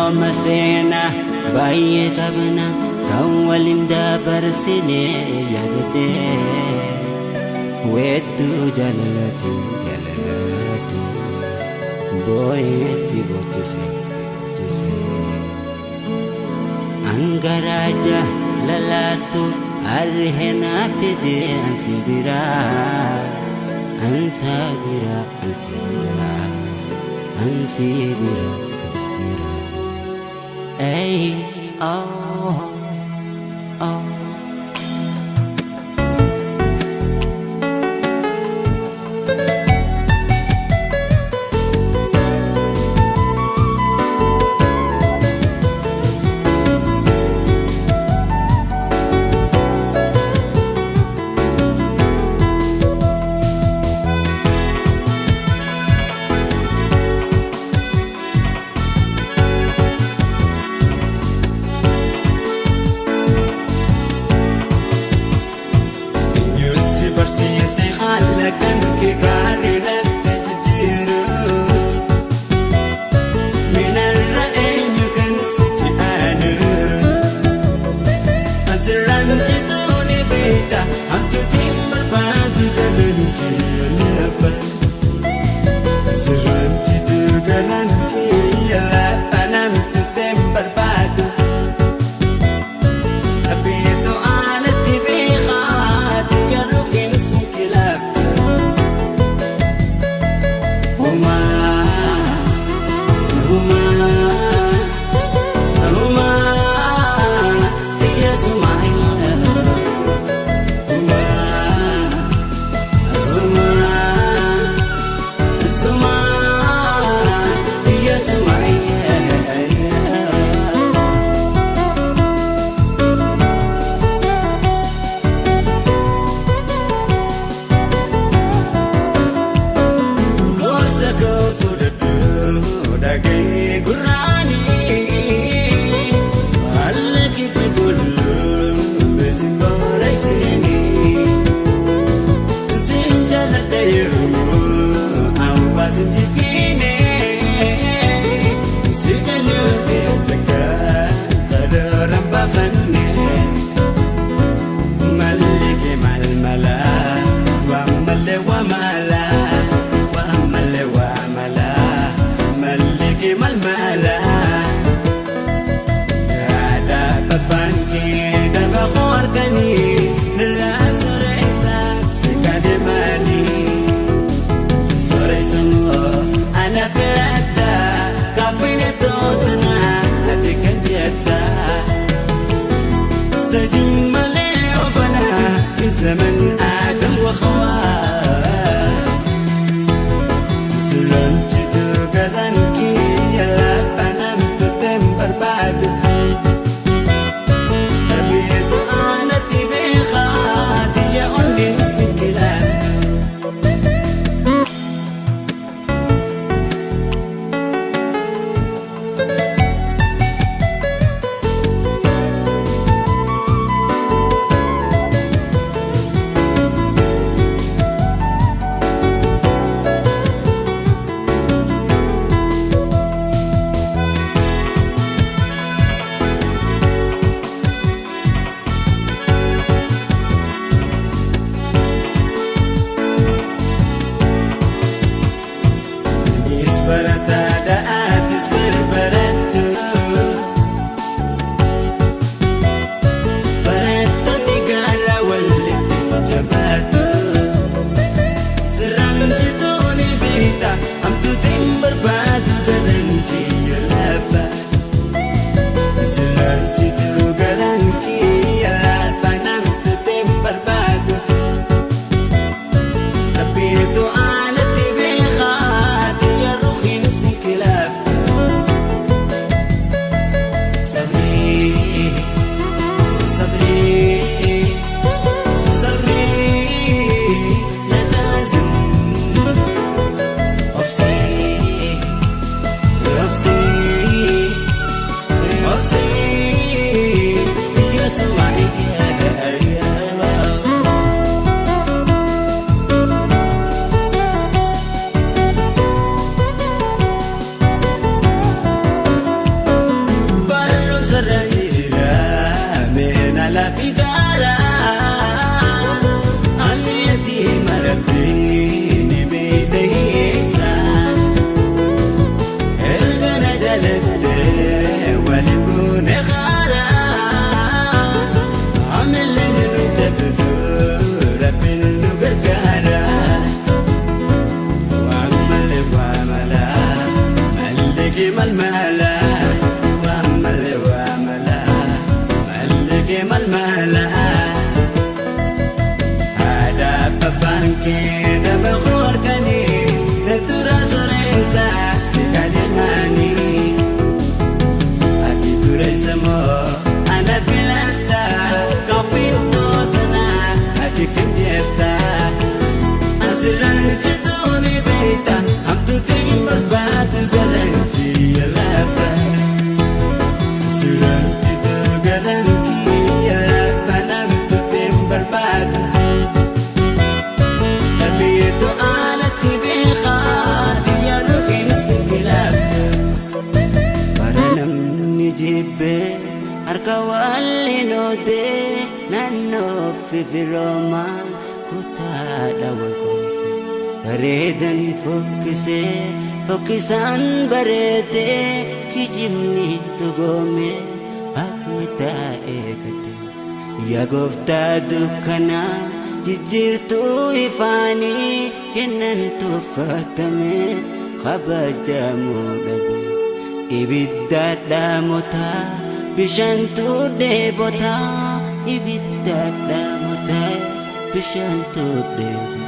Firooma seenaa baay'ee qabna kan waliin dabarsine yaadadhee weedduu jaalalaatiin jaalalaatiin boo'ee si boochise si boochise. Angaraa jaalalaatu harree fide ansi biraa ansa biraa ansi biraa ansi biraa ansi biraa. Ey oh oh. Eenyu barsiise haala kan kee gaarii natti jijjiiru? Minarra eenyu kan sitti aanu? Asirraan jituu ni beekta, hamtuutiin barbaadu garaan kee lafa. Asirraan jituu garaan kee lafa, namtuutiin barbaadu. Abiyyeetu alatti beekaa yeroo keessa kilaafta. Humaa humaa humaa xiyyeessumaa humaa sumaa sumaa xiyyeessumaa. Gorsa koo fudhadhu dhaga'ee gurraanii haala kitti kulluu beesin booraysinii sin jaalladha yeroo hawaasni jibbiine si kennuufis takka karooraan baafanne. Malike malmala, wamale wamala, wamale wamala, malike malmala. Ada babanki daba qorkani, nira soreysa sikademani. Soreysa mo ana filata, kafine totna ati kan jetta. استدم ربنا من زمن آدم وخواه سلنتي تقرنكي يلا فنمت تنبر بعد تربية أنا تبيخاتي يا أني سكلات. samoo ana filata kafintootana ati kam jetta asirraan jituuni beekta hamtuutiin barbaadu garaan kiyya lafa asirraan jitu garaan kiyya lafa namtuutiin barbaadu. Dhabeetu alatti beekaa xiyya rukiin sigilaafte. Bara namni jibbee harka waliin oodee naannoo fifiroomaan kutaadha wal qoode. Bareedan fokkisee fokkisaan bareedee kijibni dhugoome haqni taa'ee gate. Yaa gooftaa dukkanaa jijjiirtuu ifaanii kennan tuffatame kabajamuu dhabe. Ibidda dhaamotaa bishaantu dheebotaa ibidda dhaamotaa bishaantu dheebotaa.